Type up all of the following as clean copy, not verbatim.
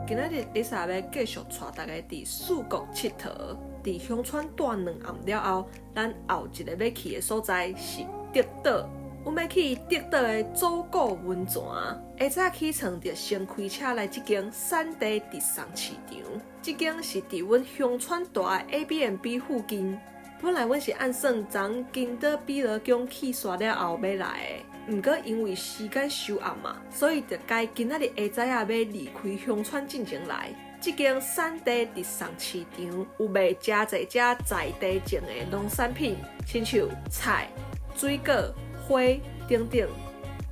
今仔日 Lisa 欲繼續帶大家佇四國𨑨迌，佇香川蹛2暗了後，咱後一個欲去的所在是德島。阮欲去德島的祖谷溫泉。下早起床就先開車來這間三地直送市場，這間是佇阮香川蹛的 Airbnb 附近。本來阮是按算昨昏金島比羅宮去煞了後欲來的，毋過因為時間收暗嘛，所以就改今仔日下早仔欲離開香川進前來。這間三地直送市場有賣誠濟遮在地種的農產品，親像菜、水果、花等等。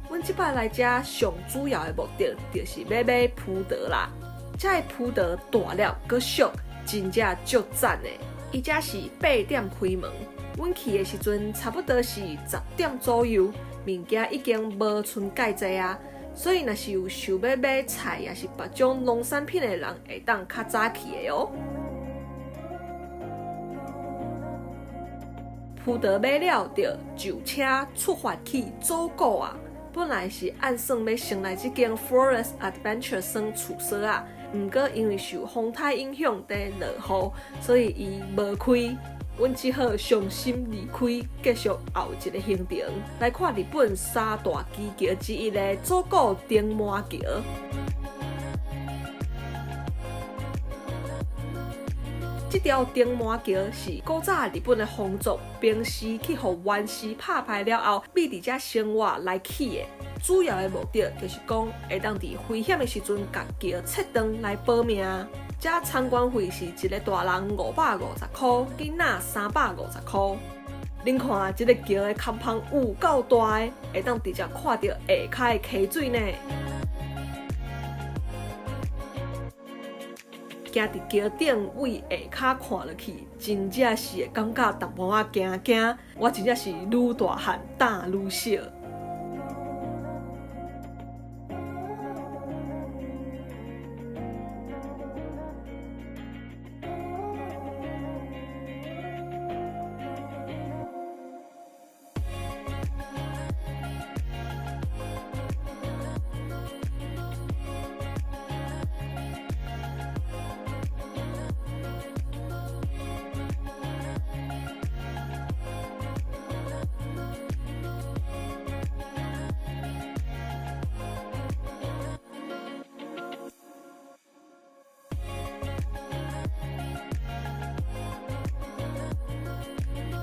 阮這擺來遮上主要的目的，就是欲買葡萄啦。遮的葡萄大粒閣俗，真正足讚的。伊遮是8點開門，阮去的時陣差不多是10點左右，物件已經無賰蓋濟啊，所以若是有想欲買菜，抑是別種農產品的人，會當較早去的哦。葡萄買了，就上車出發去祖谷啊。本來是按算欲先來這間 Forest Adventure 耍厝所仔，毋過因為受風颱影響，佇落雨，所以伊無開。阮只好傷心離開，繼續後一个行程來看日本三大奇橋之一的祖谷丁滿橋。這條丁滿橋是古早日本的皇族平時去予源氏拍敗了後，秘佇遮生活來起的。主要的目的就是講，會當佇危險的時陣，共橋切斷來保命。遮參觀費是一个大人550箍，囡仔350箍。恁看，這个橋的空縫有夠大的，會當直接看著下跤的溪水呢。行佇橋頂對下跤看落去，真正是會感覺淡薄仔驚驚。我真正是愈大漢膽愈小。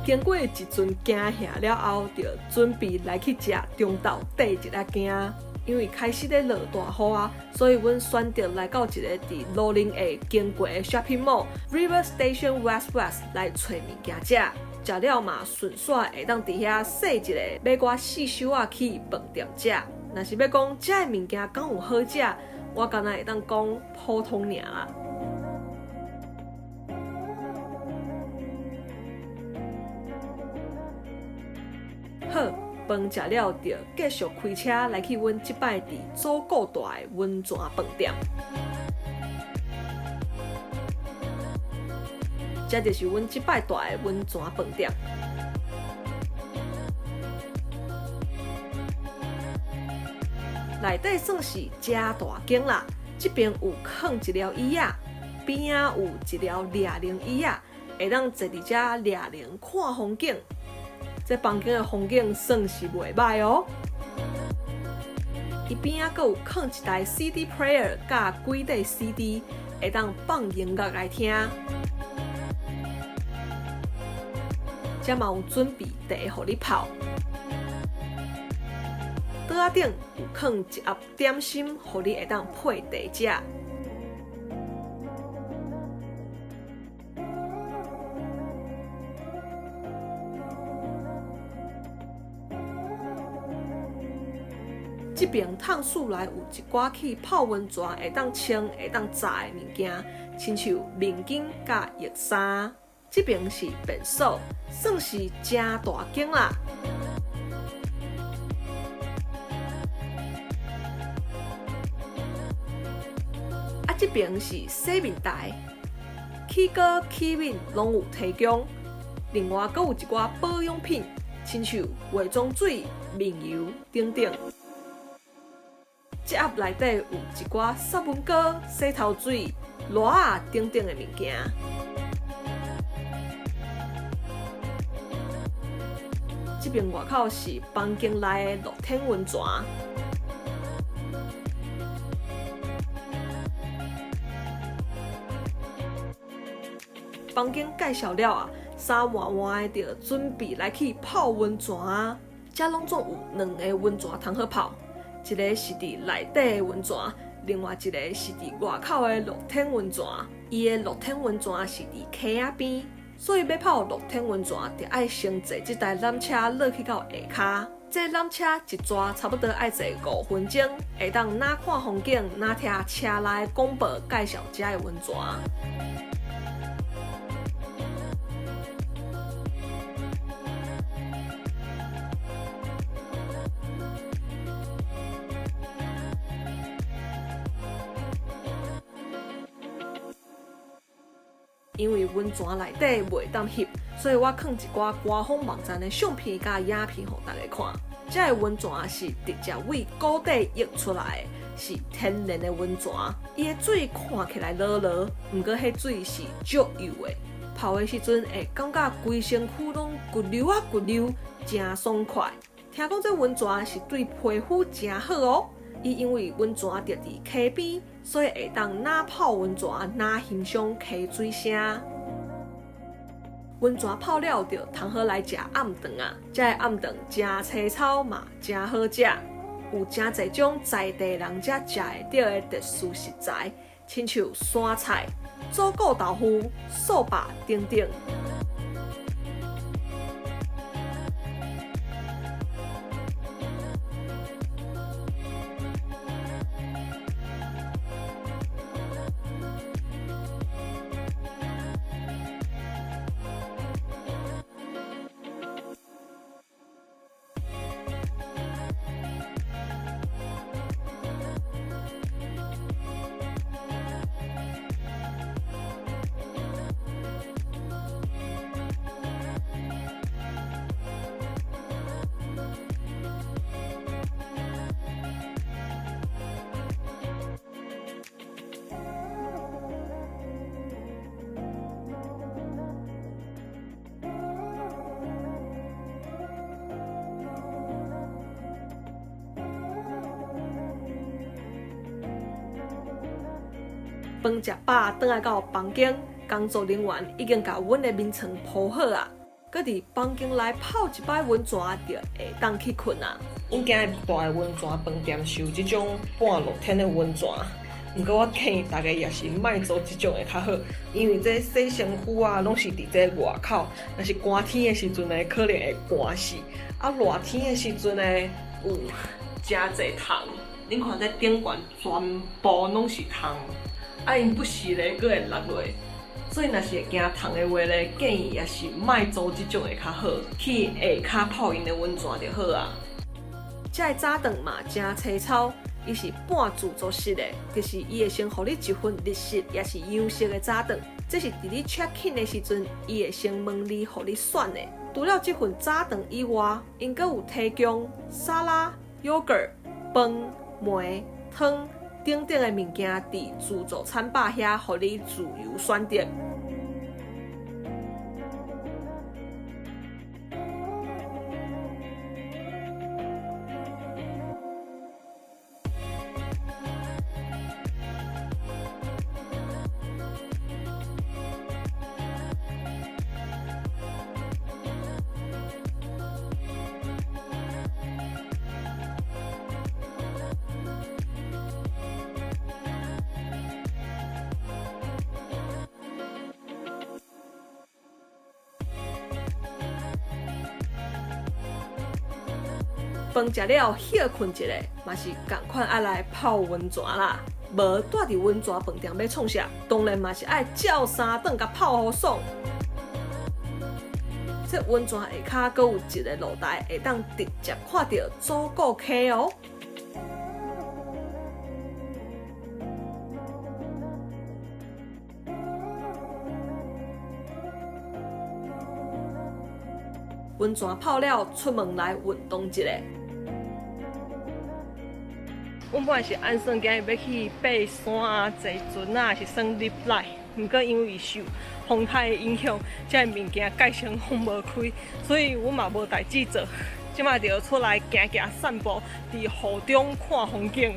經過一陣驚嚇了後，就準備來去食中晝綴一仔羹。因為開始咧落大雨啊，所以阮選擇來到一个佇羅林會經過的 shopping mall River Station West West 來揣物件食。食了嘛，順紲會當佇遐踅一下，買寡細小仔去飯店食。若是欲講遮的物件敢有好食，我敢若會當講普通爾啦。好，飯食了就繼續開車來去阮這擺佇祖谷蹛的溫泉飯店。這就是阮這擺蹛的溫泉飯店。內底算是誠大間啦，這邊有囥一條椅仔，邊仔有一條掠龍椅仔，會當坐佇遮掠龍看風景。這房間的風景算是袂䆀哦。伊邊仔閣有囥一台 CD player 佮幾塊 CD，會當放音樂來聽。遮嘛有準備茶予你泡。桌仔頂有囥一盒點心，予你會當配茶食。這爿硼室內有一寡去泡溫泉會當穿、會當紮的物件，親像面巾佮浴衫。這爿是便所，算是誠大間啦。啊，這爿是洗面台，起鍋起面攏有提供。另外，閣有一寡保養品，親像化妝水、面油等等。這盒內底有一寡殺蚊膏、洗頭水、襪仔等等的物件。這爿外口是房間內的露天溫泉。房間介紹了啊，衫換換的就準備來去泡溫泉啊。這攏總有兩個溫泉通好泡，一个是佇內底的溫泉，另外一個是佇外口的露天溫泉。伊的露天溫泉是佇溪仔邊，所以欲泡露天溫泉，著愛先坐這台纜車落去到下跤。這纜車一逝差不多愛坐5分鐘，會當若看風景，若聽車內廣播介紹這的溫泉。因為溫泉內底袂當翕，所以我囥一寡官方網站的相片佮影片予大家看。這个溫泉是直接對谷底湧出來的，是天然的溫泉。伊的水看起來濁濁，毋過彼水是足幼的，泡的時陣會感覺規身軀攏骨溜啊骨溜，誠爽快。聽講這溫泉是對皮膚誠好哦。伊因為溫泉就佇溪邊，所以會當若泡溫泉，若欣賞溪水聲。溫泉泡了就通好來食暗頓啊！這个暗頓誠青草嘛，誠好食，有誠濟種在地人才食會著的特殊食材，親像山菜、祖顧豆腐、素肉等等。飯食飽，轉來到房間，工作人員已經共阮的眠床鋪好啊，閣佇房間內泡一擺溫泉，就會當去睏啊。阮今日蹛的溫泉飯店是有這種半露天的溫泉，毋過我建議大家也是莫租這種的較好，因為這洗身軀啊，攏是佇這外口，若是寒天的時陣呢，可能會寒死；啊，熱天的時陣呢，有誠濟蟲。恁看這頂懸全部攏是蟲。啊，𪜶不時咧，閣會落落，所以若是會驚蟲的話咧，建議也是莫租這種的較好，去下跤泡𪜶的溫泉就好啊。這个早頓嘛誠青草，伊是半自助式的，就是伊會先予你一份日式抑是洋式的早頓，這是佇你 check in 的時陣，伊會先問你，予你選的。除了這份早頓以外，𪜶閣有提供沙拉、yogurt、飯、糜、湯等等的物件，佇自助餐吧遐，予你自由選擇。飯食了，歇睏一下，嘛是仝款愛來泡溫泉啦。無蹛佇溫泉飯店欲創啥？當然嘛是愛照三頓共泡予爽。這溫泉下跤閣有一個露台，會當直接看著祖古溪哦。溫泉泡了，出門來運動一下。阮本來是按算今日欲去爬山啊、坐船啊，抑是耍 zip line。毋過因為受風颱的影響，這个物件蓋成攏無開，所以阮嘛無代誌做。這擺就出來行行散步，佇雨中看風景。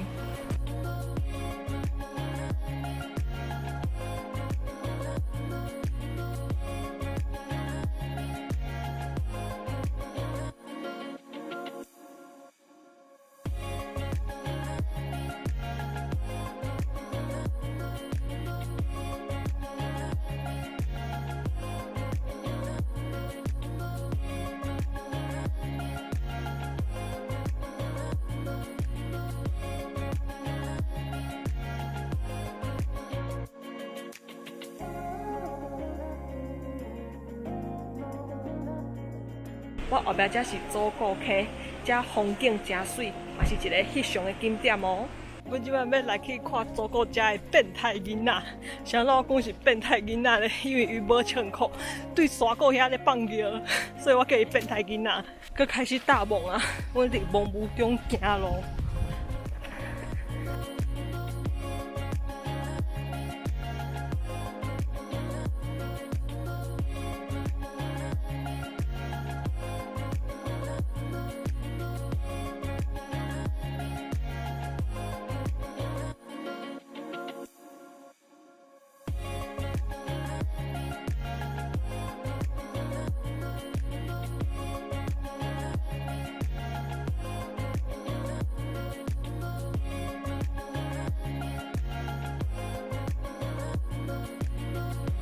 我後壁這是祖古溪，這風景誠媠，嘛是一个翕相的景點哦。阮這擺欲來去看祖古遮的變態囡仔，啥物我講是變態囡仔咧？因為伊無穿褲，對山谷遐咧放尿，所以我叫伊變態囡仔。閣開始搭霧啊！阮佇濃霧中行路。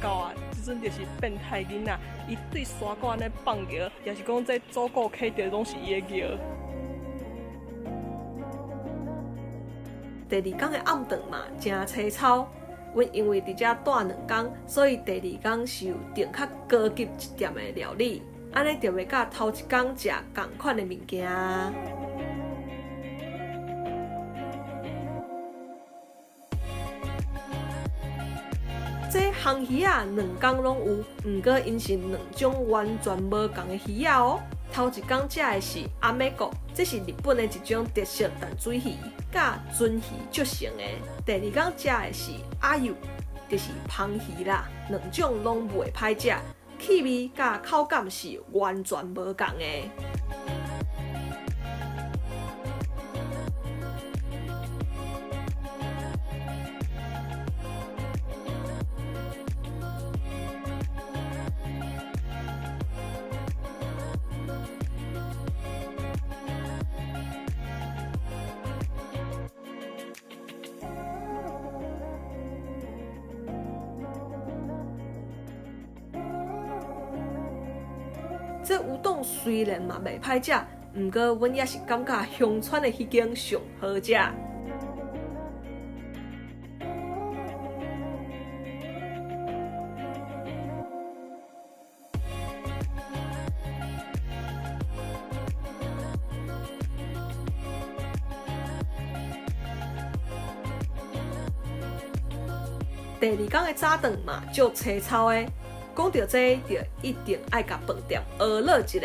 到啊！這陣就是變態囡仔，伊對山谷按呢放尿，抑是講這祖古溪著攏是伊的尿。第二工的暗頓嘛，誠凄草。阮因為佇遮蹛兩工，所以第二工是有訂較高級一點的料理，按呢就袂佮頭一工食仝款的物件。這烘魚仔兩工攏有，毋過𪜶是兩種完全無仝的魚仔哦。頭一工食的是アメゴ，這是日本的一種特色淡水魚，佮鱒魚做成的。第二工食的是アユ，就是魃魚啦，兩種攏袂歹食，氣味佮口感是完全無仝的。這烏冬雖然嘛袂歹食，毋過阮也是感覺鄉村的彼間上好食。第二工的早頓嘛足凄草的。講著這，就一定愛共飯店學落一下。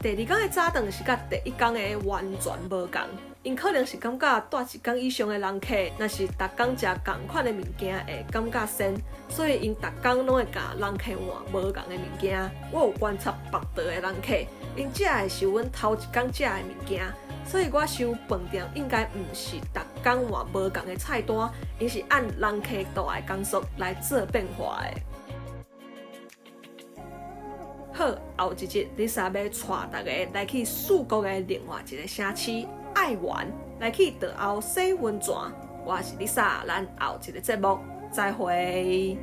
第二工的早頓是佮第一工的完全無仝，𪜶可能是感覺蹛一工以上的人客，若是逐工食仝款的物件會感覺跣，所以𪜶逐工攏會共人客換無仝的物件。我有觀察別桌的人客，𪜶食的是阮頭一工食的物件，所以我想飯店應該毋是逐工換無仝的菜單，𪜶是按人客倒來工數來做變化的。好，後一集 Lisa 欲帶大家來去四國的另外一个城市愛媛，來去道後洗溫泉。我是 Lisa，咱後一个節目再會。